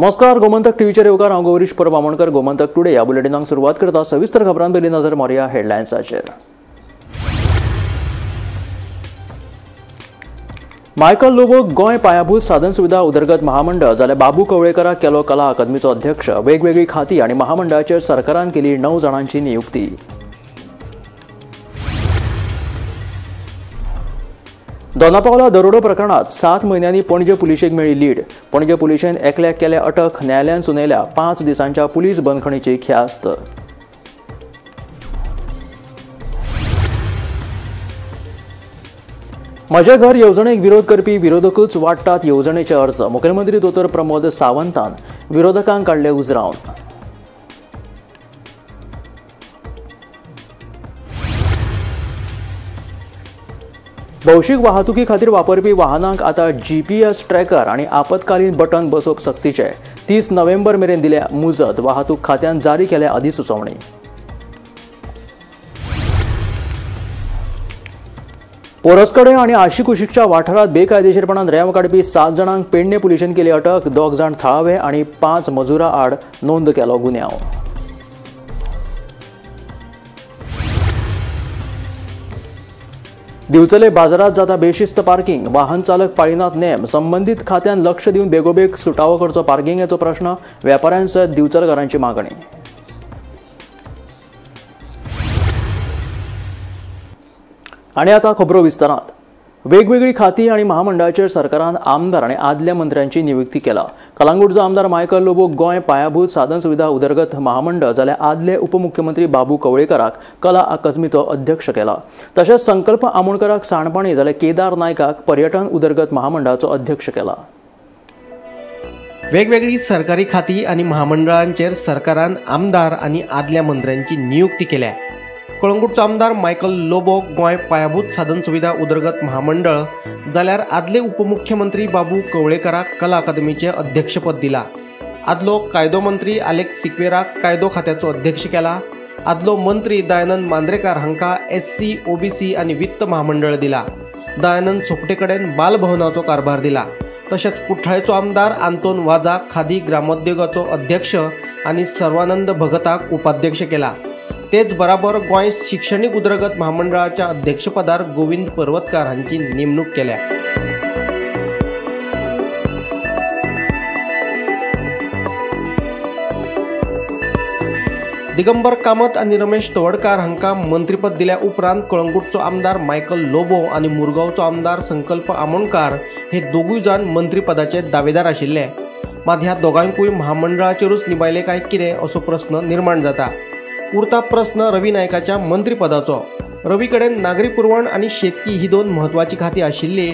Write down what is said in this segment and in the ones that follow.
नमस्कार, गोमंतक टीव्हीचेर येवकार. हांव गौरीश परब आमोणकर. गोमंतक टुडे ह्या बुलेटिनाक सुरवात करता. सविस्तर खबरां पयलीं नजर मारुया हेडलायन्साचेर. मायकल लोबो गोंय पायाभूत साधन सुविधा उदरगत महामंडळ जाल्यार बाबू कवळेकराक केलो कला अकादमीचो अध्यक्ष. वेगवेगळी खाती आनी महामंडळाचेर सरकारान केली 9 जाणांची नियुक्ती. दोनापावला दरोडो प्रकरणात 7 म्हयन्यांनी पणजे पुलिशेक मेळ्ळी लीड. पणजे पुलिशेन एकल्याक केल्या अटक. न्यायालयान सुनायल्या 5 दिसांच्या पुलीस बंदखणीची ख्यास्त. म्हजें घर येवजणेक विरोध करपी विरोधकूच वाडटात येवजणेचे अर्ज. मुखेलमंत्री दोतोर प्रमोद सावंतान विरोधकांक काडले उजरावन. भौशीक वाहतुकी खातीर वापरपी वाहनांक आता जीपीएस ट्रॅकर आणि आपत्कालीन बटन बसोवप सक्तीचे. 30 नोव्हेंबर मेरेन दिल्या मुजत. वाहतूक खात्यान जारी केल्या अधिसुचोवणी. पोरसकडे आनी आशिकुशीकच्या वाठारांत बेकायदेशीरपणान रेंव काडपी 7 जाणांक पेडणे पुलिशेन केली अटक. 2 जाण थळावे आनी 5 मजुरां आड नोंद केलो गुन्यांव. दिवचले बाजारात जाता बेशिस्त पार्किंग. वाहन चालक पाळिनात नेम. संबंदीत खात्यान लक्ष दिवन बेगोबेग सुटावो करचो पार्किंगाचो प्रश्न. वेपाऱ्यांसयत दिवचलकारांची मागणी. आनी आतां खबरो विस्तारांत. वेगवेगळी खाती आनी महामंडळाचेर सरकारान आमदार आनी आदल्या मंत्र्यांची नियुक्ती केला. कलांगूटचो आमदार मायकल लोबो गोंय पायाभूत साधन सुविधा उदरगत महामंडळ जाल्यार आदले उपमुख्यमंत्री बाबू कवळेकराक कला अकादमीचो अध्यक्ष केला. तशेंच संकल्प आमोणकराक सांडपाणी जाल्यार केदार नायकाक पर्यटन उदरगत महामंडळाचो अध्यक्ष केला. वेगवेगळी सरकारी खाती आनी महामंडळांचेर सरकारान आमदार आनी आदल्या मंत्र्यांची नियुक्ती केल्या. कळंगूटचो आमदार मायकल लोबो गोंय पायाभूत साधन सुविधा उदरगत महामंडळ जाल्यार आदले उपमुख्यमंत्री बाबू कवळेकराक कला अकादमीचे अध्यक्षपद दिला. आदलो कायदो मंत्री आलेक्स सिक्वेराक कायदो खात्याचो अध्यक्ष केला. आदलो मंत्री दयानंद मांद्रेकार हांकां SC, OBC आनी वित्त महामंडळ दिला. दयानंद सोपटे कडेन बालभवनाचो कारभार दिला. तशेंच कुठ्ठाळेचो आमदार आंतोन वाजाक खादी ग्रामोद्योगाचो अध्यक्ष आनी सर्वानंद भगताक उपाध्यक्ष केला. तेच बराबर गोंय शिक्षणीक उदरगत महामंडळाच्या अध्यक्षपदार गोविंद पर्वतकार हांची नेमणूक केल्या. दिगंबर कामत आनी रमेश तवडकार हांकां मंत्रीपद दिल्या उपरांत कळंगूटचो आमदार मायकल लोबो आनी मुरगांवचो आमदार संकल्प आमोणकार हे दोगूय जाण मंत्रीपदाचे दावेदार आशिल्ले. मात ह्या दोगांकूय महामंडळाचेरूच निभायले काय कितें असो प्रस्न निर्माण जाता. उरता प्रस्न रवी नायकाच्या मंत्रीपदाचो. रवी कडेन नागरी पुरवण आनी शेतकी ही 2 म्हत्वाची खाती आशिल्ली.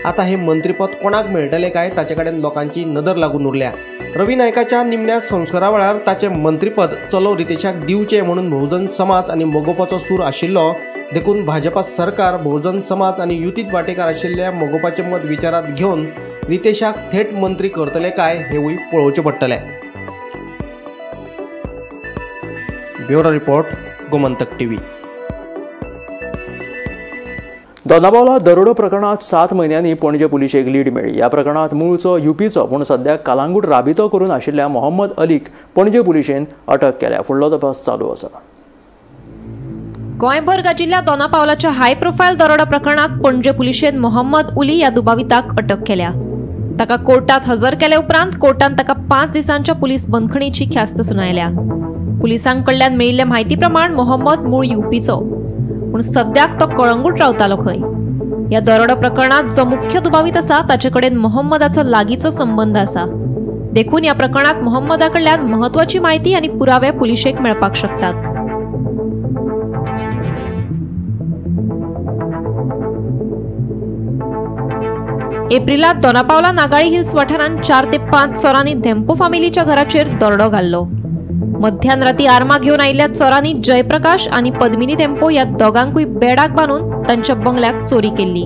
आतां हें मंत्रीपद कोणाक मेळटलें काय ताचे कडेन लोकांची नदर लागून उरल्या. रवी नायकाच्या निमण्या संस्कारा वेळार ताचें मंत्रीपद चलो रितेशाक दिवचें म्हणून बहुजन समाज आनी मगोपाचो सूर आशिल्लो. देखून भाजपा सरकार बहुजन समाज आनी युतीत वांटेकार आशिल्ल्या मगोपाचें मत विचारांत घेवन रितेशाक थेट मंत्री करतले काय हेवूय पळोवचें पडटलें. Bureau report, Gomantak TV. Dona Paula दरोडो प्रकरणात 7 म्हयन्यांनी पणजे पुलिशेक लीड मेळ्ळी. ह्या प्रकरणात मूळचो युपीचो पूण सद्याक कलांगूट राबितो करून आशिल्ल्या मोहम्मद अलीक पणजे पुलिशेन अटक केल्या. फुडलो तपास चालू आसा. गोंयभर गाजिल्ल्या दोनापावलाच्या हाय प्रोफायल दरोडो प्रकरणात पणजे पुलिशेन मोहम्मद उली ह्या दुबाविताक अटक केल्या. ताका कोर्टात हजर केले उपरांत कोर्टान ताका 5 दिसांच्या पुलीस बंदखणीची ख्यास्त सुनायल्या. पुलिसांकडल्यान मेळिल्ले म्हायती प्रमाण मोहम्मद मूळ युपीचो पूण सद्याक तो कळंगूट रावतालो खंय. ह्या दरोडो प्रकरणात जो मुख्य दुबावीत आसा ताचे कडेन मोहम्मदाचो लागींचो संबंद आसा. देखून ह्या प्रकरणात मोहम्मदा कडल्यान म्हत्वाची म्हायती आनी पुरावे पुलिशेक मेळपाक शकतात. एप्रिलात दोनापावला नागाळी हिल्स वाठारांत 4 ते 5 चोरांनी धेंपो फामिलीच्या घराचेर दरोडो घाल्लो. मध्यान राती आर्मां घेवन आयिल्ल्या चोरांनी जयप्रकाश आनी पद्मिनी धेंपो ह्या दोगांकूय बेडाक बांदून तांच्या बंगल्याक चोरी केल्ली.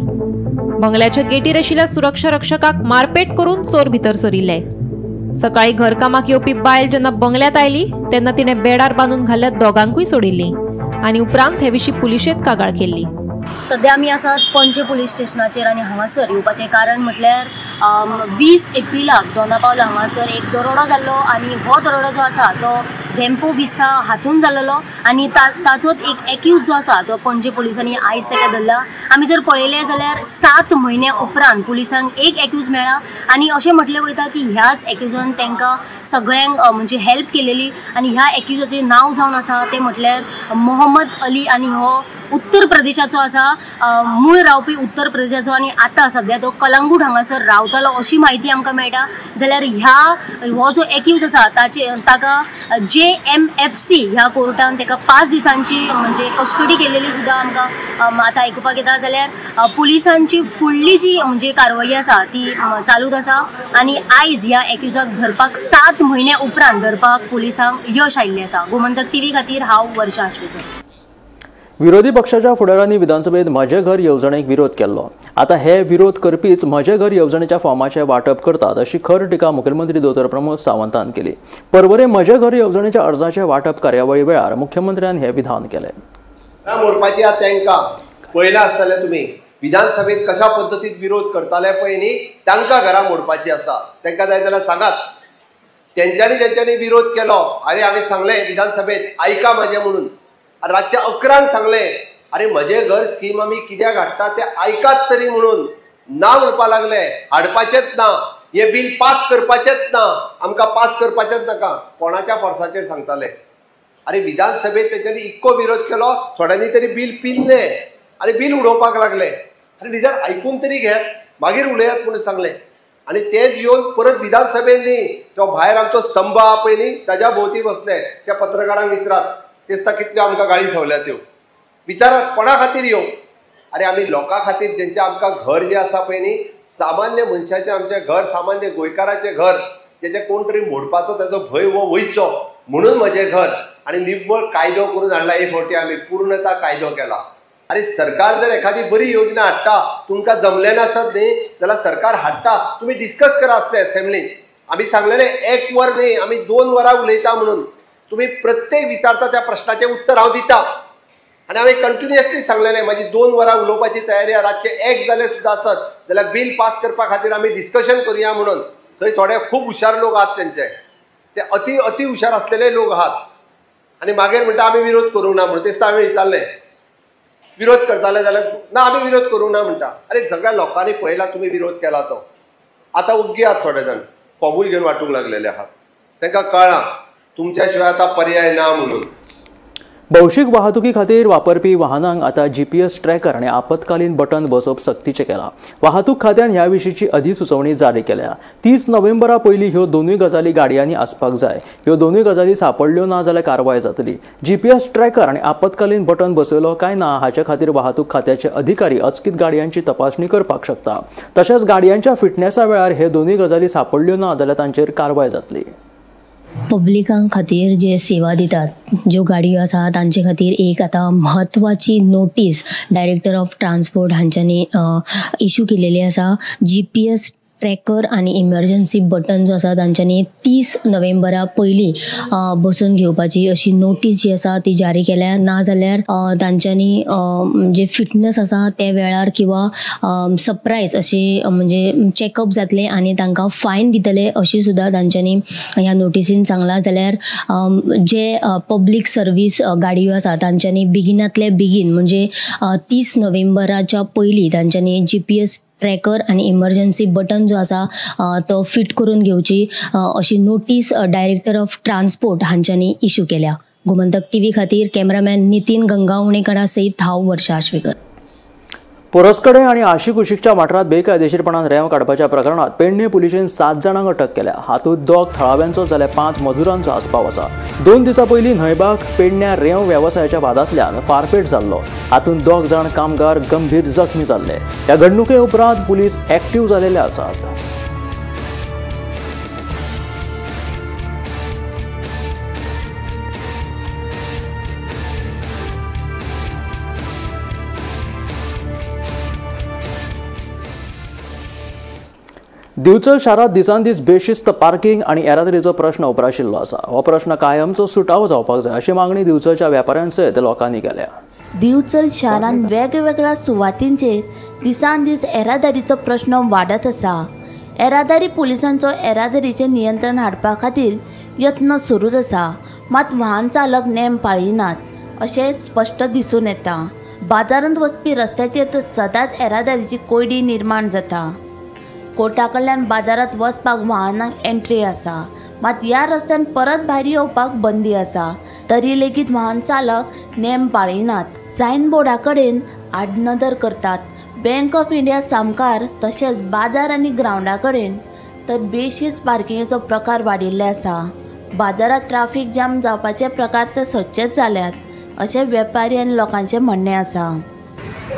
बंगल्याच्या गेटीर आशिल्ल्या सुरक्षा रक्षकाक मारपेट करून चोर भितर सरिल्ले. सकाळी घरकामाक येवपी बायल जेन्ना बंगल्यात आयली तेन्ना तिणें बेडार बांदून घाल्ल्या दोगांकूय सोडिल्ली आनी उपरांत हे विशीं पुलिशेंत कागाळ केल्ली. सध्या आमी आसात पणजे पुलीस स्टेशनाचेर आनी हांगासर येवपाचें कारण म्हटल्यार 20 एप्रिलाक दोनापावला हांगासर एक दरोडो जाल्लो आनी हो दरोडो जो आसा तो धेंपो विस्ता हातून जाल्लो आनी ताचोच एक एक्यूज जो आसा तो पणजे पुलिसांनी आयज ताका धरला. आमी जर पळयलें जाल्यार 7 म्हयन्या उपरांत पुलिसांक एक एक्यूज मेळ्ळा आनी अशें म्हटलें वयता की ह्याच एक्यूजान तांकां सगळ्यांक म्हणजे हेल्प केलेली आनी ह्या एक्यूजाचें नांव जावन आसा तें म्हटल्यार मोहम्मद अली आनी हो उत्तर प्रदेशाचो आसा, मूळ रावपी उत्तर प्रदेशाचो आनी आतां सद्या तो कलंगूट हांगासर रावतालो अशी म्हायती आमकां मेळटा. जाल्यार हो जो एक्यूज आसा ताका JMFC ह्या कोर्टान ताका 5 दिसांची म्हणजे कस्टडी केलेली सुद्दां आमकां आतां आयकुपाक येता. जाल्यार पुलिसांची फुडली जी म्हणजे कारवाई आसा ती चालूच आसा आनी आयज ह्या एक्यूजाक धरपाक 7 म्हयन्या उपरांत धरपाक पुलिसांक यश आयिल्लें आसा. गोमंतक टीव्ही खातीर हांव वर्षा आश्वेकर. विरोधी पक्षाच्या फुडारांनी विधानसभेत म्हजें घर येवजणेक विरोध केल्लो. आतां हे विरोध करपीच म्हजें घर येवजणेच्या फॉर्माचें वांटप करतात अशी खर टिका मुखेलमंत्री दोतोर प्रमोद सावंतान केली. परवरे म्हजें घर येवजणेच्या अर्जाचे वांटप कार्यावळी वेळार मुख्यमंत्र्यान हें विधान केलें. मोडपाची आतां तांकां पळयलां आसतलें तुमी विधानसभेत कशा पद्दतीन विरोध करताले पळय न्ही, तांकां घरां मोडपाची आसा. तांकां जाय जाल्यार सांगात तेंच्यांनी जेंच्यांनी विरोध केलो, अरे हांवें सांगलें विधानसभेत आयका म्हजें म्हणून, रातच्या 11 सांगलें अरे म्हजें घर स्कीम आमी कित्याक हाडटा तें आयकात तरी म्हणून, ना म्हणपा लागले, हाडपाचेंच ना, हें बील पास करपाचेंच ना, आमकां पास करपाचेंच नाका, कोणाच्या फोर्साचेर सांगताले. अरे विधानसभेत तेंच्यांनी इतको विरोध केलो, थोड्यांनी तरी बील पिल्लें आनी बील उडोवपाक लागले. अरे निदान आयकून तरी घेयात मागीर उलयात म्हणून सांगलें. आनी तेच येवन परत विधानसभेन न्ही तो भायर आमचो स्तंभ आहा पळय न्ही ताज्या भोंवती बसले, त्या पत्रकारांक विचारात तेस्ता कितल्यो आमकां गाळी खावल्या त्यो, विचारात कोणा खातीर येवं. अरे आमी लोकां खातीर जेंचें आमकां घर जें आसा पळय न्ही, सामान्य मनशाचें आमचें घर, सामान्य गोंयकाराचें घर, जेचें कोण तरी मोडपाचो ताचो भंय हो वयचो म्हणून म्हजें घर. आनी निव्वळ कायदो करून हाडला हे फावटी आमी, पूर्णता कायदो केला. अरे सरकार जर एखादी बरी योजना हाडटा तुमकां जमलें नासत न्ही जाल्यार सरकार हाडटा, तुमी डिस्कस करा आसतलें एसेंब्लीन. आमी सांगलेलें 1 वर न्ही आमी 2 वरां उलयता म्हणून, तुमी प्रत्येक विचारता त्या प्रश्नाचें उत्तर हांव दिता. आनी हांवें कंटिन्युअसली सांगलेलें म्हाजी 2 वरां उलोवपाची तयारी आहा, रातचें 1 जालें सुद्दां आसत जाल्यार बील पास करपा खातीर आमी डिस्कशन करुया म्हणून. थंय थोडे खूब हुशार लोक आहात, तेंचे ते अति अति हुशार आसलेले लोक आहात. आनी मागीर म्हणटा आमी विरोध करूंक ना म्हणून, तेच हांवें विचारलें विरोध करताले जाल्यार ना आमी विरोध करूंक ना म्हणटा. अरे सगळ्या लोकांनी पळयला तुमी विरोध केला तो, आतां ओग्गी आहात थोडे जाण, फॉर्मूय घेवन वांटूंक लागलेले आहात, तांकां कळ्ळां तुमच्या शिवाय आतां पर्याय ना म्हणून. भौशीक वाहतुकी खातीर वापरपी वाहनांक आतां GPS tracker आनी आपत्कालीन बटन बसोवप सक्तीचें केलां. वाहतूक खात्यान ह्या विशींची अधिसुचोवणी जारी केल्या. 30 नोव्हेंबरा पयलीं ह्यो दोनूय गजाली गाडयांनी आसपाक जाय. ह्यो दोनूय गजाली सापडल्यो ना जाल्यार कारवाय जातली. GPS tracker आनी आपत्कालीन बटन बसयलो काय ना हाचे खातीर वाहतूक खात्याचे अधिकारी अचकीत गाडयांची तपासणी करपाक शकता. तशेंच गाडयांच्या फिटनेसा वेळार हे दोनूय गजाली सापडल्यो ना जाल्यार तांचेर कारवाय जातली. पब्लिकां खातीर जे सेवा दितात ज्यो गाडयो आसा तांचे खातीर एक आतां म्हत्वाची नोटीस डायरेक्टर ऑफ ट्रान्सपोर्ट हांच्यांनी इशू केलेली आसा. GPS tracker आनी इमर्जन्सी बटन जो आसा तांच्यांनी 30 नोव्हेंबरा पयलीं बसोवन घेवपाची अशी नोटीस जी आसा ती जारी केल्या. ना जाल्यार तांच्यांनी जे फिटनस आसा त्या वेळार किंवा सरप्रायज अशी म्हणजे चॅकअप जातलें आनी तांकां फायन दितले अशी सुद्दां तांच्यांनी ह्या नोटीसीन सांगलां. जाल्यार जे पब्लीक सर्वीस गाडयो आसा तांच्यांनी बेगिनांतले बेगीन म्हणजे 30 नोव्हेंबराच्या पयलीं तांच्यांनी GPS tracker आनी इमर्जन्सी बटन जो आसा तो फिट करून घेवची अशी नोटीस डायरेक्टर ऑफ ट्रान्सपोर्ट हांच्यांनी इशू केल्या. गोमंतक टीव्ही खातीर कॅमेरामॅन नितीन गंगावणेकरा सयत हांव वर्षा आश्वेकर. पोरस्कडे आनी आशिकुशीकच्या वाठारांत बेकायदेशीरपणान रेंव काडपाच्या प्रकरणात पेडणे पुलिशेन 7 जाणांक अटक केल्या. हातूंत 2 थळाव्यांचो जाल्यार 5 मजुरांचो आस्पाव आसा. 2 दिसां पयलीं न्हंयबाग पेडण्या रेंव वेवसायाच्या वादांतल्यान फारपेट जाल्लो. हातूंत 2 जाण कामगार गंभीर जखमी जाल्ले. ह्या घडणुके उपरांत पुलीस एक्टिव्ह जालेले आसात. दिवचल शारांत दिसान दीस बेशिस्त पार्किंग आनी येरादारीचो प्रश्न उप्राशिल्लो आसा. हो प्रश्न कायमचो सुटावो जावपाक जाय अशी मागणी दिवचलच्या वेपाऱ्यां सयत लोकांनी केल्या. दिवचल शारांत वेगवेगळ्या सुवातींचेर दिसान दीस येरादारीचो प्रश्न वाडत आसा. येरादारी पुलिसांचो येरादारीचें नियंत्रण हाडपा खातीर यत्न सुरूच आसा, मात वाहन चालक नेम पाळिनात अशें स्पश्ट दिसून येता. बाजारांत वचपी रस्त्याचेर तर सदांच येरादारीची कोंयडी निर्माण जाता. कोर्टा कडल्यान बाजारांत वचपाक वाहनांक एंट्री आसा, मात ह्या रस्त्यान परत भायर येवपाक बंदी आसा, तरी लेगीत वाहन चालक नेम पाळिनात. सायन बोर्डा कडेन आडनदर करतात. बँक ऑफ इंडिया सामकार तशेंच बाजार आनी ग्रावंडा कडेन तर बेशीस पार्किंगेचो प्रकार वाडिल्ले आसा. बाजारांत ट्राफीक जाम जावपाचे प्रकार तर सदचेच जाल्यात अशें वेपारी आनी लोकांचें म्हणणें आसा.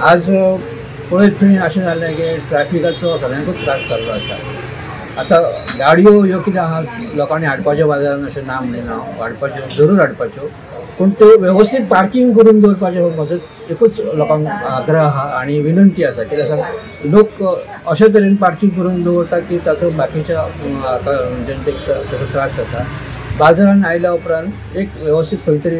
आज पळयत थंय अशें जालें की ट्रॅफिकाचो सगळ्यांकूच त्रास जाल्लो आसा. आतां गाडयो ह्यो कितें आहा लोकांनी हाडपाच्यो बाजारान अशें ना म्हणिना, हाडपाच्यो जरूर हाडपाच्यो, पूण त्यो वेवस्थीत पार्कींग करून दवरपाचें हो म्हजो एकूच लोकांक आग्रह आहा आनी विनंती आसा. कित्याक सांग, लोक अशे तरेन पार्कींग करून दवरता की ताचो बाकीच्या जनतेक ताचो त्रास जाता. बाजारान आयल्या उपरांत एक वेवस्थीत खंय तरी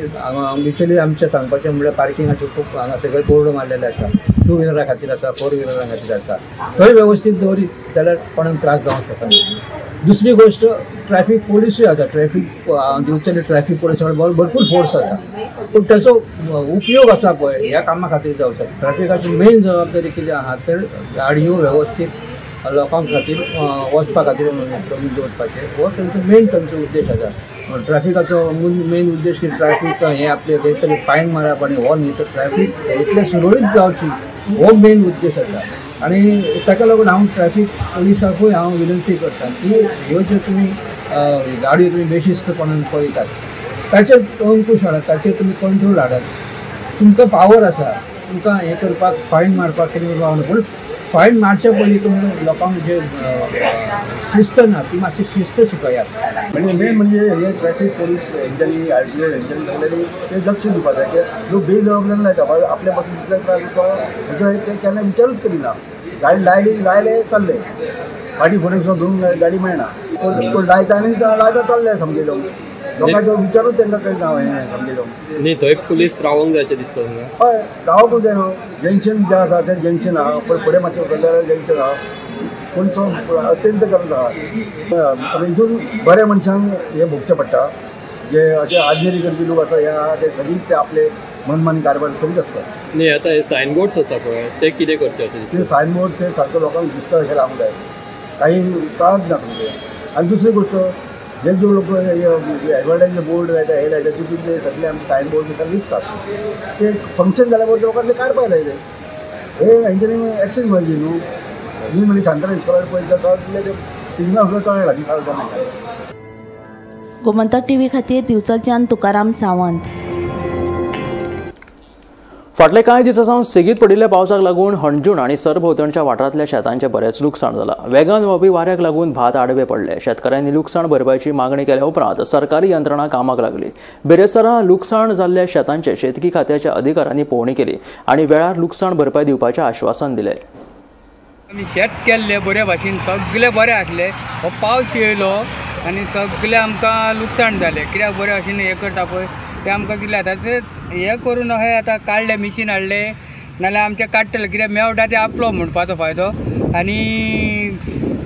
म्युच्युअली आमचें सांगपाचें म्हणल्यार पार्किंगाच्यो खूब हांगा सगळे बोर्ड मारलेले आसा, टू व्हिलरा खातीर आसा, फोर व्हिलरा खातीर आसा, थंय वेवस्थीत दवरीत जाल्यार कोणाक त्रास जावंक शकना. दुसरी गोश्ट, ट्रॅफीक पोलिसूय आसा. ट्रॅफीक दिवचले ट्रॅफीक पोलिसा भरपूर फोर्स आसा, पूण ताचो उपयोग आसा पळय ह्या कामा खातीर जावचो. ट्रॅफिकाची मेन जबाबदारी कितें आहा तर गाडयो वेवस्थीत लोकां खातीर वचपा खातीर दवरपाचें हो तांचो मेन तांचो उद्देश आसा. ट्रॅफिकाचो मेन उद्देश की ट्रॅफीक हें आपलें खंय तरी फायन मारप आनी हो न्ही, तर ट्रॅफीक इतलें सुरळीत जावची हो मेन उद्देश आसा. आनी ताका लागून हांव ट्रॅफीक पुलिसाकूय हांव विनंती करता की ह्यो ज्यो तुमी गाडयो तुमी बेशिस्तपणान पळयतात ताचेर अंकूश हाडात, ताचेर तुमी कंट्रोल हाडात. तुमकां पावर आसा, तुमकां हें करपाक फायन मारपाक कितें करपाक, पूण फायन मारच्या पयलीं तुमी लोकांक जे शिस्त ना ती मातशी शिस्त शिकयात. म्हणजे मेन म्हणजे हे ट्रॅफीक पोलीस हेंच्यांनी आर टी ओ हेंच्यांनी सगळ्यांनी ते लक्ष दिवपाक जाय की लोक बेजबाबदार लायता, आपल्या पासून दुसऱ्याक त्रास जाता ते केन्ना विचारूच करिना. गाडी लायली लायले चल्ले, फाटीं फुडें सुद्दां दोन गाडी मेळना, कोण लायता आनी लायता चल्ले सामकें जावन लोकांचो विचारूच तांकां करिना हें सामकें जावन. न्ही थंय पुलीस रावोंक जाय अशें दिसता तुमकां? हय, रावोंकूच जाय न्हू. जंक्शन जें आसा तें जंक्शन आहा, पण फुडें मातशें वचत जाल्यार जंक्शन आहा, पूण सो अत्यंत गरज आहा. आतां हितून बऱ्या मनशांक हें भोगचें पडटा, जे अशे आजनेरी करपी लोक आसा हे आहा ते सदींच ते आपले मनमानी कारभार करीत आसतात. न्ही आतां हे सायन बोर्ड्स आसा पळय ते कितें करचे अशें दिसता? ते सायन बोर्ड ते सारके लोकांक दिसता अशें रावंक जाय, काही कळत ना सामकें. आनी दुसरी गोश्ट, जे जो लोक एडवर्टायज बोर्ड लायता हे लायता तितून ते सगळे आमचे सायन बोर्ड भितर लिपतात, ते फंक्शन जाल्या बरोबर लोकांक ते काडपाक लायले. हे हेंच्यांनी एक्शन घेवपाची न्हू. न्ही म्हणजे शांताराम इस्कोलार पळयता जाल्यार ते सिग्नल सुद्दां कळना दिसा जाता. गोमंतक टीव्ही खातीर दिवचलच्यान तुकाराम सावंत. फाटले कांय दिसां सावन सेगीत पडिल्ल्या पावसाक लागून हणजूण आनी सरभोंवतणच्या वाठारांतल्या शेतांचें बरेंच लुकसाण जालां. वेगान व्हांवपी वाऱ्याक लागून भात आडवे पडले. शेतकारांनी लुकसाण भरपायची मागणी केल्या उपरांत सरकारी यंत्रणा कामाक लागली. बिरेस्तारा लुकसाण जाल्ल्या शेतांचे शेतकी खात्याच्या अधिकाऱ्यांनी पळोवणी केली आनी वेळार लुकसाण भरपाय दिवपाचें आश्वासन दिलें. आमी शेत केल्लें बरे भाशेन, सगळें बरें आसलें. हो पावस येयलो आनी सगळें आमकां लुकसाण जालें. कित्याक बरे भाशेन हें करता पळय तें आमकां कितें जाता तें हें करून अशें आतां काडलें, मिशीन हाडलें, नाल्यार आमचें काडटलें. कित्याक मेवटा तें आपलो म्हणपाचो फायदो आनी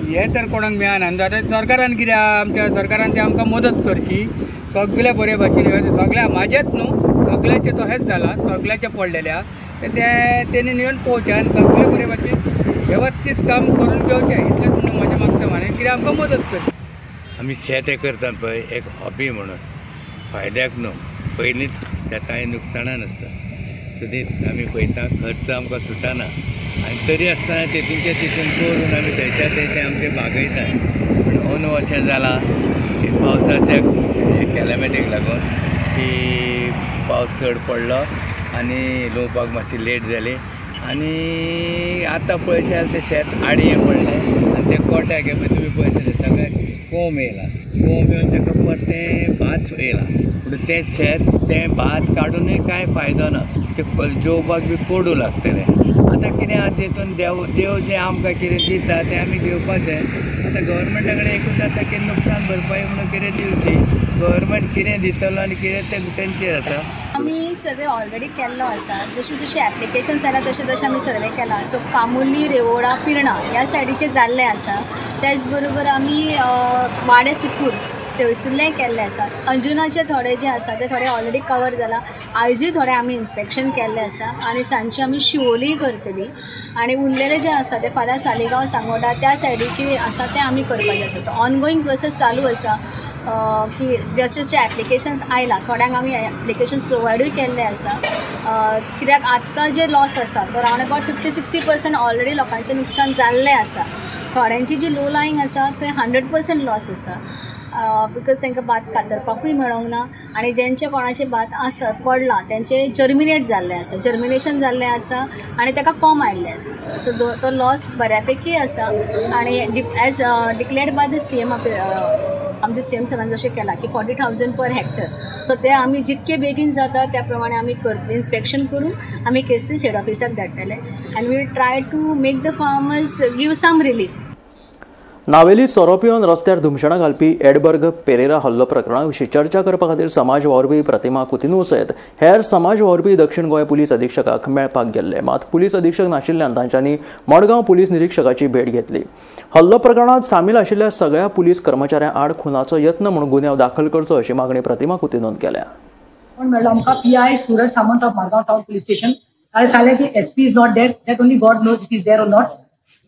हें तर कोणाक मेळना. आतां सरकारान कितें आमच्या सरकारान तें आमकां मदत करची, सगळें बरे भाशेन. सगळ्या म्हाजेंच न्हू, सगळ्याचें तशेंच जालां, सगळ्याचें पडलेलें आसा. तें तेणी येवन पळोवचें आनी सगळें बरे भाशेन वेवस्थीत काम करून घेवचें, इतलेंच म्हणून म्हाजें मागता आनी कितें आमकां मदत करची. आमी शेत हें करता पळय एक हॉबी म्हणून, फायद्याक न्हू. पयलींच शेतां हें नुकसाणान आसता, सदींच आमी पळयता खर्च आमकां सुटना आनी तरी आसतना तेतूनचे तितून करून आमी थंयच्या थंय तें आमचें भागयतात. पूण अंदू अशें जालां की पावसाच्या कॅलॅमिटीक लागून की पावस चड पडलो आनी लुंवपाक मातशी लेट जाली आनी आतां पळयशे जाल्यार तें शेत आडयें पडलें आनी तें कोट्याक पळय तुमी पळयतले सगळें कोंब येयला, कोंब येवन ताका परतें भात येयला. पूण तें शेत तें भात काडुनूय कांय फायदो ना. ते जेवपाक बी कोडू लागतलें. आतां कितें आहा तेतून देव देव जें आमकां कितें दिता तें आमी घेवपाचें. आतां गव्हर्मेंटा कडेन एकूच आसा की नुकसान भरपाई म्हणून कितें दिवची. गव्हर्मेंट कितें दितलो आनी कितें तें तेंचेर आसा. आमी सर्वे ऑलरेडी केल्लो आसा. जशी जशी एप्लिकेशन्स आयला तशें तशें आमी सर्वे केला. सो कामुली, रेवोडा, पिर्णा ह्या सायडीचे जाल्ले आसा. त्याच बरोबर आमी वाडे सुकूर थंयसरलेंय केल्लें आसा. अंजुनाचे थोडे जे आसा ते थोडे ऑलरेडी कवर जाला. आयजूय थोडे आमी इन्स्पेक्शन केल्लें आसा आनी सांजचे आमी शिवोलीय करतली आनी उरलेले जे आसा ते फाल्यां सालिगांव, सांगोडा त्या सायडीची आसा ते आमी करपाचे आसा. सो ऑनगोईंग प्रोसेस चालू आसा की जशे जशे एप्लिकेशन्स आयला थोड्यांक आमी एप्लिकेशन्स प्रोवायडूय केल्ले आसा. कित्याक आत्तां जे लॉस आसा तो रावंड अबावट 50-60% ऑलरेडी लोकांचें नुकसान जाल्लें आसा. थोड्यांची जी लो लायींग आसा थंय 100% लॉस आसा because तांकां भात कातरपाकूय मेळोंक ना आनी जेंचे कोणाचें भात आसा पडलां तेंचें जर्मिनेट जाल्लें आसा, जर्मिनेशन जाल्लें आसा आनी ताका कॉम आयिल्लें आसा. सो तो लॉस बऱ्यापैकी आसा आनी as declared by the CM, आमचे सीएम सरान जशें केलां की 40,000 पर हेक्टर. सो ते आमी जितके बेगीन जाता त्या प्रमाणे आमी करतले. इन्स्पेक्शन करून आमी केसीस हेड ऑफिसाक धाडटले आनी we will try to make the farmers give some relief. Navelim सोरो पिवन रस्त्यार धुमशणां घालपी एडबर्ग पेरेरा हल्लो प्रकरणा विशीं चर्चा करपा खातीर समाज वावुरपी प्रतिमा कुतिन्हो सयत हेर समाज वावुरपी दक्षिण गोंय पुलीस अधीक्षकाक मेळपाक गेल्ले. मात पुलीस अधीक्षक नाशिल्ल्यान तांच्यांनी मडगांव पुलीस निरीक्षकाची भेट घेतली. हल्लो प्रकरणांत सामील आशिल्ल्या सगळ्या पुलीस कर्मचाऱ्यां आड खुनाचो यत्न म्हूण गुन्यांव दाखल करचो अशी मागणी प्रतिमा कुतिन्होन केल्या. मेळ्ळो आमकां PI Suraj Samant of Margao town police station. ताणें सांगलें की SP is not there, that only God knows it is there or not.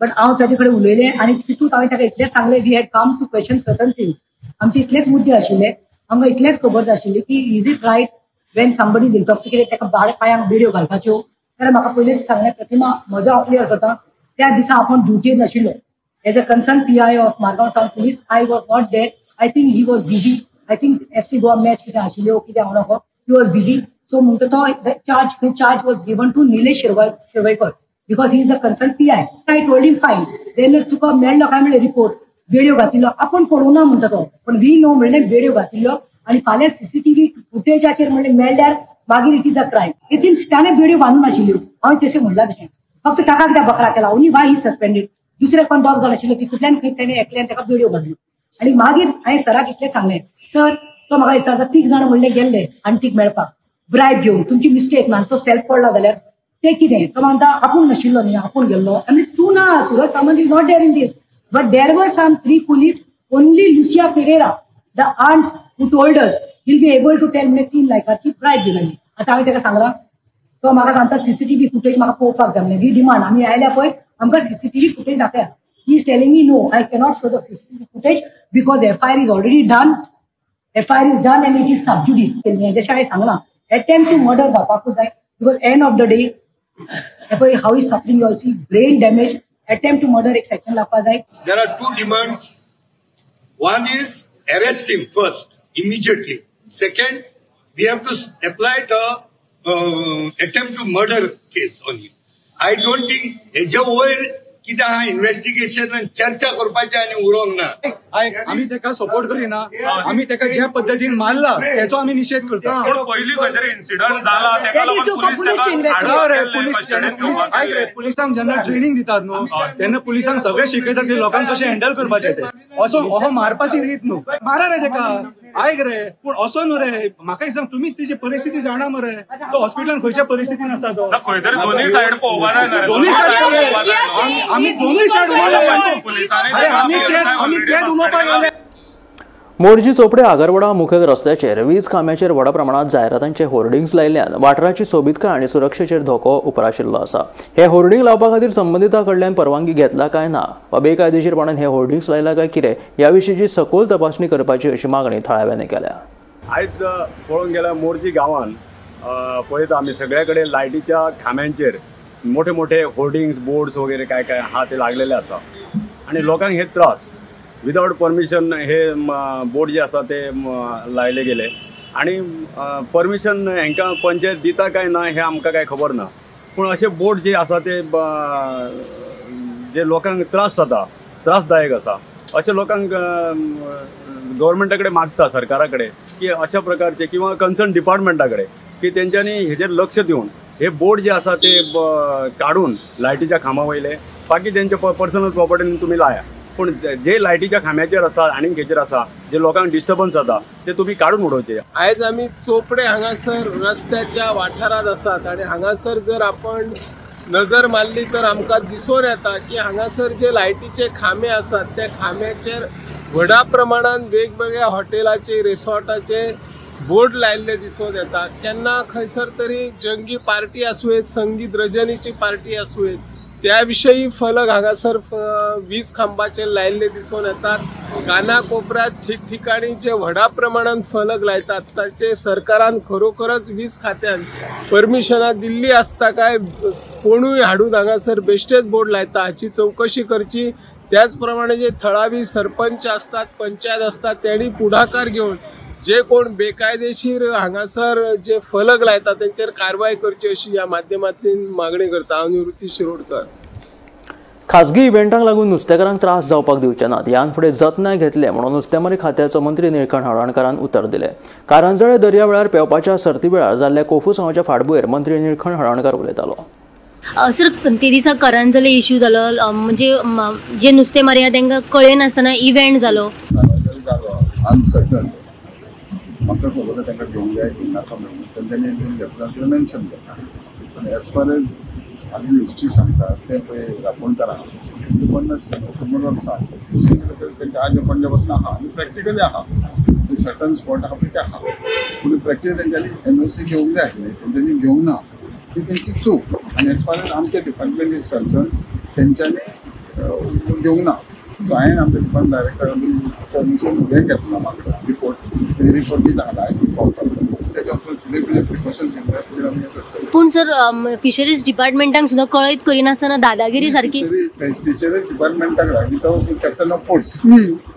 But हांव ताजे कडेन उलयलें आनी तितूंत हांवें ताका इतलेंच सांगलें, we had come to question certain things. आमचे इतलेच मुद्दे आशिल्ले, आमकां इतलेंच खबर आशिल्ली की is it right when somebody is intoxicated ताका पांयांक बेड्यो घालपाच्यो. जाल्यार म्हाका पयलींच सांगलें प्रतिमा, म्हजो हांव क्लियर करता, त्या दिसा आपूण ड्युटेर नाशिल्लो. As a concern PI of Margao town police I was not there. I think he was busy. I think FC Goa match कितें आशिल्ल्यो कितें हांव नको, he was busy. सो म्हणटा तो charge was given to Nilesh Shirvaikar because he is the concerned PI. I told him fine. Then तुका मेळ्ळो काय म्हणलें रिपोर्ट, बेड्यो घातिल्लो आपूण पळोवना ना म्हणटा तो, पण we know म्हणलें बेड्यो घातिल्लो आनी फाल्यां सीसीटीव्ही फुटेजाचेर म्हणलें मेळ्ळ्यार मागीर it is a crime. It seems ताणें बेड्यो बांदून नाशिल्ल्यो, हांवें तशें म्हणलां तशें फक्त ताका कित्याक बकरा केला, ओनली वाय ही सस्पेंडेड. दुसरे कोण डॉग जाण आशिल्लो तितूंतल्यान खंय ताणें एकल्यान ताका बेड्यो बांदल्यो. आनी मागीर हांवें सराक इतलें सांगलें, सर तो म्हाका विचारता तीग जाण म्हणलें गेल्ले आंटीक मेळपाक ब्रायब घेवन, तुमची मिस्टेक ना, तो सेल्फ पडला जाल्यार ते कितें. तो म्हणटा आपूण नाशिल्लो न्ही, आपूण गेल्लो. आनी तूं ना, Suraj Samant is not there in this, but there were some 3 police, only Lucia Pereira the aunt who told us will be able to tell म्हणजे 3 लाखाची ब्रायब दिली. आतां हांवें ताका सांगलां, तो म्हाका सांगता सीसीटीव्ही फुटेज म्हाका पळोवपाक जाय. म्हणजे we demand, आमी आयल्या पळय आमकां सीसीटीव्ही फुटेज दाखया. He is telling me no, I cannot show the CCTV footage because FIR is already done, FIR is done and it is sub judice. जशें हांवें सांगलां एटेम्प्ट टू मर्डर जावपाकूच जाय because end of the day how is suffering, you also brain damage, attempt to murder एक section लावपाक जाय. There are 2 demands. One is arrest him first immediately. Second, we have to apply the attempt to murder case on him. I don't think हेजे वयर कितें आहा investigation आनी चर्चा करपाचें आनी उरोंक ना. आमी ताका सपोर्ट करिना, आमी ताका ज्या पद्दतीन मारला तेचो आमी निशेध करता. पूण पयलीं खंय तरी इन्सिडंट जाला तेका लागून आयक रे, पुलिसांक जेन्ना ट्रेनिंग दितात न्हू तेन्ना पुलिसांक सगळें शिकयतात की लोकांक कशें हँडल करपाचें तें. असो असो मारपाची रीत न्हू, मारा रे तेका, आयक रे, पूण असो न्हू रे. म्हाका सांग, तुमीच तेजी परिस्थिती जाणा मरे, तो हॉस्पिटलान खंयच्या परिस्थितीन आसा तो. खंय तरी दोनूय सायड पळोवपा जाय, दोनूय सायड आमी दोनूय सायड आमी तेच उलोवपाक गेले. मोरजी चोपडे आगरवाडा मुखेल रस्त्याचेर वीज खांब्याचेर व्हडा प्रमाणात जायरातांचे होर्डिंग्स लायिल्ल्यान वाठाराची सोबीतकाय आनी सुरक्षेचेर धोको उप्राशिल्लो आसा. हे होर्डिंग लावपा खातीर संबंदितां कडल्यान परवानगी घेतला काय ना वा बेकायदेशीरपणान हे होर्डिंग्स लायला काय कितें ह्या विशींची सखोल तपासणी करपाची अशी मागणी थळाव्यांनी केल्या. आयज पळोवंक गेल्यार मोरजी गांवांत पळयता आमी सगळे कडेन लायटीच्या खांब्यांचेर मोठे मोठे होर्डिंग्स बोर्ड्स वगैरे काय काय आहा ते लागलेले आसा आनी लोकांक हे त्रास. विदाउट परमिशन हे बोर्ड जे आसा ते लायले गेले आनी परमिशन हेंकां पंचायत दिता काय ना हें आमकां काय खबर ना. पूण अशे बोर्ड जे आसा ते जे लोकांक त्रास जाता, त्रासदायक आसा, अशे लोकांक गव्हर्मेंटा कडेन मागता, सरकारा कडेन की अशा प्रकारचे किंवा कन्सर्न डिपार्टमेंटा कडेन की तेंच्यांनी हेजेर लक्ष दिवन हे बोर्ड जे आसा ते काडून लायटीच्या खांबा वयले बाकी तेंच्या पर्सनल प्रॉपर्टीन तुमी लाया, पूण जे लायटीच्या खांब्याचेर आसा आनी खेचेर आसा जे लोकांक डिस्टर्बन्स जाता ते तुमी काडून उडोवचे. आयज आमी चोपडे हांगासर रस्त्याच्या वाठारांत आसात आनी हांगासर जर आपण नजर मारली तर आमकां दिसून येता की हांगासर जे लायटीचे खांबे आसात त्या खांब्याचेर व्हडा प्रमाणान वेगवेगळ्या हॉटेलाचे रिसॉर्टाचे बोर्ड लायिल्ले दिसून येता. केन्ना खंयसर तरी जंगी पार्टी आसूं येत, संगीत रजनीची पार्टी आसूं येत, त्या विशयी फलक हांगासर वीज खांबाचेर लायिल्ले दिसून येतात. कानाकोपऱ्यात ठिकठिकाणी जे व्हडा प्रमाणान फलक लायतात ताचे सरकारान खरोखरच वीज खात्यान परमिशनां दिल्ली आसता काय कोणूय हाडून हांगासर बेश्टेच बोर्ड लायता हाची चवकशी करची. त्याच प्रमाणे जे थळावी सरपंच आसतात, पंचायत आसतात त्यांनी पुढाकार घेवन जे कोण बेकायदेशीर हांगासर जे फलक लायता तेंचेर कारवाय करची अशी ह्या माध्यमांतल्यान मागणी करता. हांव निवृत्ती शिरोडकर. खाजगी इव्हेंटांक लागून नुस्तेकारांक त्रास जावपाक दिवचे नात, ह्यान फुडें जतनाय घेतले म्हणून नुस्तेमारी खात्याचो मंत्री निळकंठ हळर्णकारान उतर दिलें. कारंजळे दर्या वेळार पेंवपाच्या सर्ती वेळार जाल्ल्या कोफुसांवाच्या फाटभुंयेर मंत्री निळकंठ हळर्णकार उलयतालो. सर, ते दिसा करंजले इश्यू जालो, म्हणजे जे नुस्तेमारी आहा तांकां कळयनासतना इव्हेंट जालो. अनसर्टन म्हाका खबर आसा तांकां घेवंक जाय की नाका म्हणून तेंच्यांनी घेतला कितें मेन्शन केला. पूण एज फार एज आमी हिस्ट्री सांगता तें पळय रांपोणकार आहा, 50-100 वर्सां तेंच्या आजी पणजे पासून आहा आनी प्रॅक्टिकली आहा, सर्टन स्पॉट आहा पळय ते आहा, पूण प्रॅक्टिकली तेंच्यांनी एनओसी घेवंक जाय आशिल्लें, तेंच्यांनी घेवंक ना, ती तेंची चूक. आनी एज फार एज आमचे डिपार्टमेंट is concern तेंच्यांनी घेवंक ना. सो हांवें आमच्या डिपार्टमेंट डायरेक्टरान परमिशन हें घेतला, म्हाका रिपोर्ट रिपोर्ट दिता तेच्या उपरांत फुडें फुडें प्रिकॉशन्स घेवंक जाय आमी करतले. पूण सर, फिशरीज डिपार्टमेंटाक सुद्दां कळीत करिनासतना दादागिरी सारकी. फिशरीज डिपार्टमेंटाक लागीं तो captain of ports,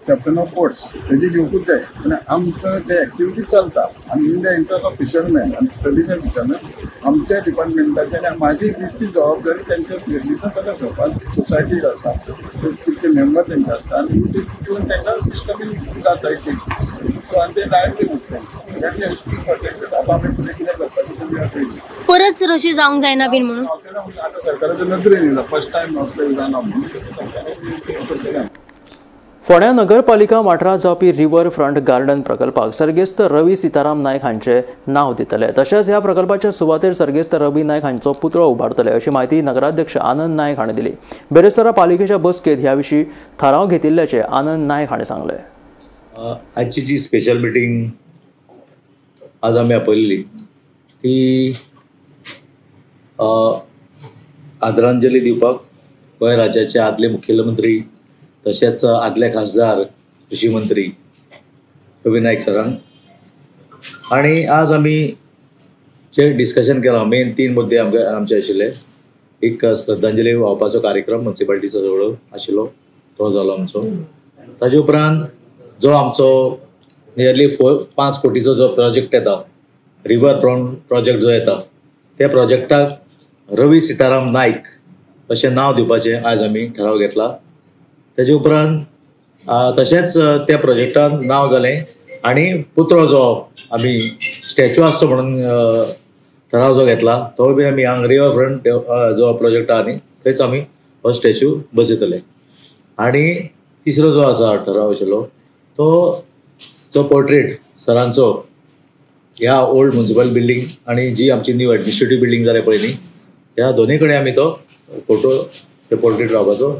captain of ports तेजी घेवकूच जाय. आनी आमचो ते एक्टिविटी चलता आनी in the interest of fisherman आनी ट्रेडिशनल फिशरमॅन आमच्या डिपार्टमेंटाची आनी म्हाजी तितली जबाबदारी तेंच्या घेतली सगळें करपाक. सोसायटीक आसता तितके मेंबर तेंचे आसता आनी तितून तेंच्या सिस्टमीन जाता एक दीस. सो आनी ते लायवलीहूड तेंचे प्रोटेक्टेड. आतां आमी फुडें कितें करपाचें परत सर अशें जावंक जायना बीन म्हणून आतां सरकाराच्या नदरेन येयला फर्स्ट टायम असलें जायना म्हणून सरकारान. फोंड्या नगरपालिका वाठारांत जावपी रिव्हर फ्रंट गार्डन प्रकल्पाक सर्गेस्त रवी सीताराम नायक हांचे नांव दितले, तशेंच ह्या प्रकल्पाच्या सुवातेर सर्गेस्त रवी नायक हांचो पुतळो उबारतले अशी म्हायती नगराध्यक्ष आनंद नायक हांणी दिली. बेरेस्तारा पालिकेच्या बसकेंत ह्या विशीं थाराव घेतिल्ल्याचें आनंद नायक हांणी सांगलें. आजची जी स्पेशल मिटींग आज आमी आपयल्ली ती आदरांजली दिवपाक गोंय राज्याचे आदले मुखेलमंत्री तशेंच आदले खासदार कृषी मंत्री रवी नायक सरांक. आनी आज आमी जे डिस्कशन केलां मेन 3 मुद्दे आमचे आशिल्ले. एक श्रद्धांजली व्हावपाचो कार्यक्रम म्युनिसिपालिटीचो सगळो आशिल्लो तो जालो आमचो. ताजे उपरांत जो आमचो नियरली 4-5 कोटीचो जो प्रोजेक्ट येता रिवर प्रोजेक्ट जो येता त्या प्रोजेक्टाक रवी सीताराम नायक अशें नांव दिवपाचें आज आमी ठराव घेतला. तेजे उपरांत तशेंच त्या प्रोजेक्टान नांव जालें आनी पुतळो जो आमी स्टॅच्यू आसचो म्हणून ठराव जो घेतला तो बी आमी हांगा रिवर फ्रंट जो प्रोजेक्ट आहा न्ही थंयच आमी हो स्टॅच्यू बसयतले. आनी तिसरो जो आसा ठराव आशिल्लो तो जो पोर्ट्रेट सरांचो ह्या ओल्ड म्युनिसिपल बिल्डींग आनी जी आमची न्यू एडमिनिस्ट्रेटीव बिल्डींग जाल्या पळय न्ही ह्या दोनूय कडेन आमी तो फोटो ते पोर्ट्रेट लावपाचो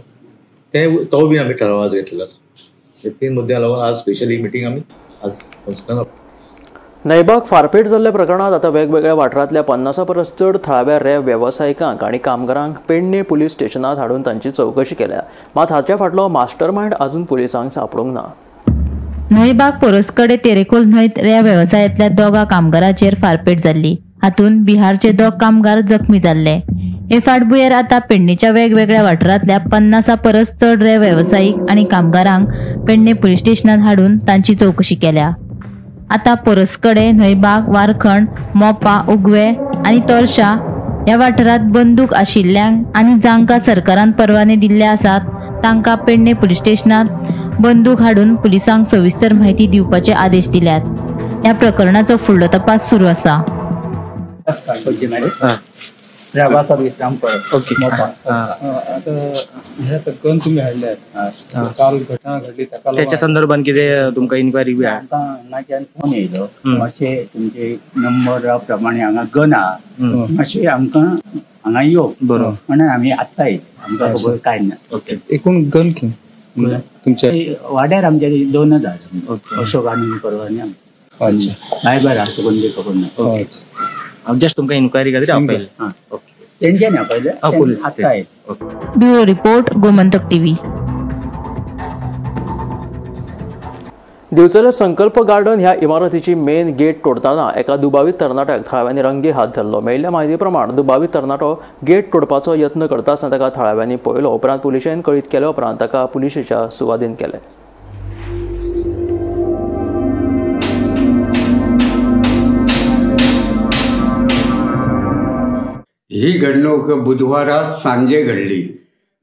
तो बी आमी ठराव आज घेतलेलो आसा. हे 3 मुद्द्यां लागून आज स्पेशल ही मिटींग आमी आज कौन्सिलान. नैबाग फारपेट जाल्ल्या प्रकरणांत आतां वेगवेगळ्या वाठारांतल्या 50 परस चड थळाव्या रेंव वेवसायिकांक आनी कामगारांक पेडणे पुलीस स्टेशनांत हाडून तांची चवकशी केल्या. मात हाच्या फाटलो मास्टरमायंड अजून पुलिसांक सांपडूंक ना. न्हंयबाग पोरसकडे तेरेखोल न्हंयत रेंव वेवसायांतल्या 2 कामगारांचेर फारपेट जाल्ली. हातूंत बिहारचे 2 कामगार जखमी जाल्ले. हे फाटभुंयेर आतां पेडणेच्या वेगवेगळ्या वाठारांतल्या 50 परस चड रेंव वेवसायीक आनी कामगारांक पेडणे पुलीस स्टेशनांत हाडून तांची चवकशी केल्या. आतां पोरसकडे, न्हंयबाग, वारखंड, मोपा, उगवे आनी तोरशा ह्या वाठारांत बंदूक आशिल्ल्यांक आनी जांकां सरकारान परवाने दिल्ले आसात तांकां पेडणे पुलीस स्टेशनांत बंदूक हाडून पुलिसांक सविस्तर म्हायती दिवपाचे आदेश दिल्यात. ह्या प्रकरणाचो फुडलो तपास सुरू आसा. पणजे मॅरेज राबाचा विश्राम परत. ओके. आता हे आता गन तुम्ही हाडल्यात, काल घटना घडली ताका त्याच्या संदर्भात कितें तुमकां इन्क्वायरी बी आहा? आमकां हांगाच्यान फोन येयलो, मातशें तुमचे नंबरा प्रमाणे हांगा गन आहा, मातशें आमकां हांगा यो बरोबर म्हणून आमी आत्तां येयले, आमकां खबर कांय ना. ओके. एकूण गन कितें तुमच्या वाड्यार आमच्या 2 आहा, अशोक आनी परवानी. अच्छा. सायबर आहा, तुका खबर ना. ओके. जस्ट तुमकां इन्क्वायरी खातीर आपयलें. ओके. तेंच्यानी आपयलें, आत्तां येयले. Bureau report, Gomantak TV. Divchal Sankalp garden ह्या इमारतीची मेन गेट तोडताना एका दुबावीत तरणाट्याक थळाव्यांनी रंगे हात धरलो. मेळिल्ल्या म्हायती प्रमाण दुबावीत तरणाटो गेट तोडपाचो यत्न करता आसतना ताका थळाव्यांनी पळयलो. उपरांत पुलिशेन कळीत केल्या उपरांत ताका पुलिशेच्या सुवादीन केलें. ही घडणूक बुधवारा सांजे घडली.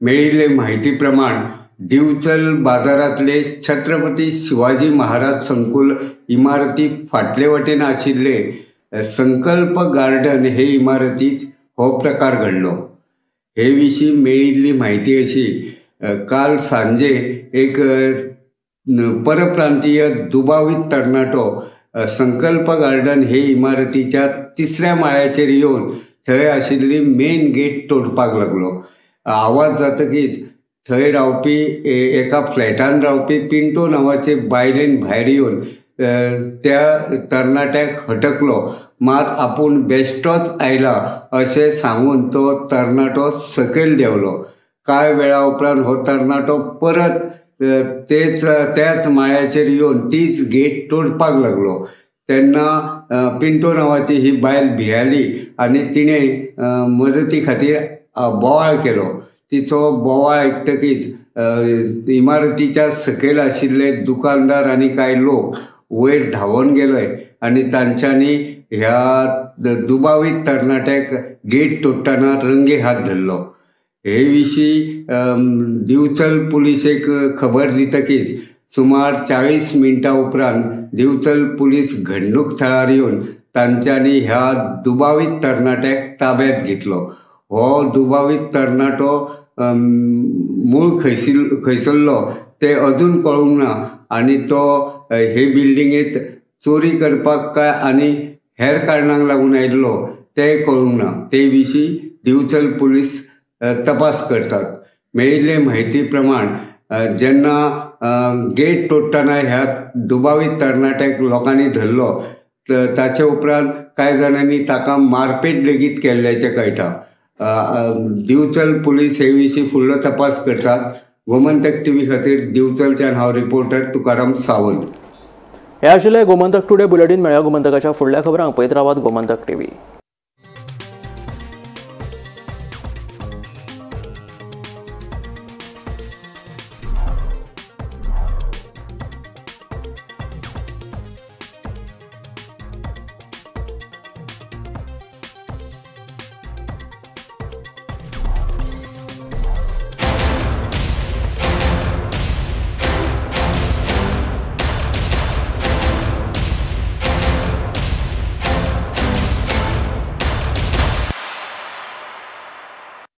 मेळिल्ले माहिती प्रमाण दिवचल बाजारांतले छत्रपती शिवाजी महाराज संकुल इमारती फाटले वटेन आशिल्ले संकल्प गार्डन हे इमारतीत हो प्रकार घडलो. हे विशीं मेळिल्ली म्हायती अशी, काल सांजे एक परप्रांतीय दुबावीत तरणाटो संकल्प गार्डन हे इमारतीच्या तिसऱ्या माळ्याचेर येवन थंय आशिल्ली मेन गेट तोडपाक लागलो. आवाज जातकीच थंय रावपी एका फ्लॅटान रावपी पिंटो नांवाचे बायलेन भायर येवन त्या तरणाट्याक हटकलो. मात आपूण बेश्टोच आयला अशें सांगून तो तरणाटो सकयल देंवलो. कांय वेळा उपरांत हो तरणाटो परत त्याच माळ्याचेर येवन तीच गेट तोडपाक लागलो. तेन्ना पिंटो नांवाची ही बायल भियाली आनी तिणें मजती खातीर बोवाळ केलो. तिचो बोवाळ आयकतकीच इमारतीच्या सकयल आशिल्ले दुकानदार आनी कांय लोक वयर धांवून गेले आनी तांच्यांनी ह्या दुबावीत तरणाट्याक गेट तोडटना रंगे हात धरलो. हे विशीं दिवचल पुलिशेक खबर दितकीच सुमार 40 मिनटां उपरांत दिवचल पुलीस घडणूक थळार येवन तांच्यांनी ह्या दुबावीत तरणाट्याक ताब्यात घेतलो. हो दुबावीत तरणाटो मूळ खंयसरलो ते अजून कळूंक ना आनी तो हे बिल्डिंगेंत चोरी करपाक काय आनी हेर कारणांक लागून आयिल्लो तें कळूंक ना. ते विशीं दिवचल पुलीस तपास करतात. मेळिल्ले म्हायती प्रमाण जेन्ना गेट तोडटना ह्या दुबावीत तरणाट्याक लोकांनी धरलो ताचे उपरांत कांय जाणांनी ताका मारपेट लेगीत केल्ल्याचें कळटा. दिवचल पुलीस हे विशीं फुडलो तपास करतात. गोमंतक टीव्ही खातीर दिवचलच्यान हांव रिपोर्टर तुकाराम सावंत. हे आशिल्लें गोमंतक टुडे बुलेटीन. मेळया गोमंतकाच्या फुडल्या खबरांक. पळयत रावात गोमंतक टीव्ही.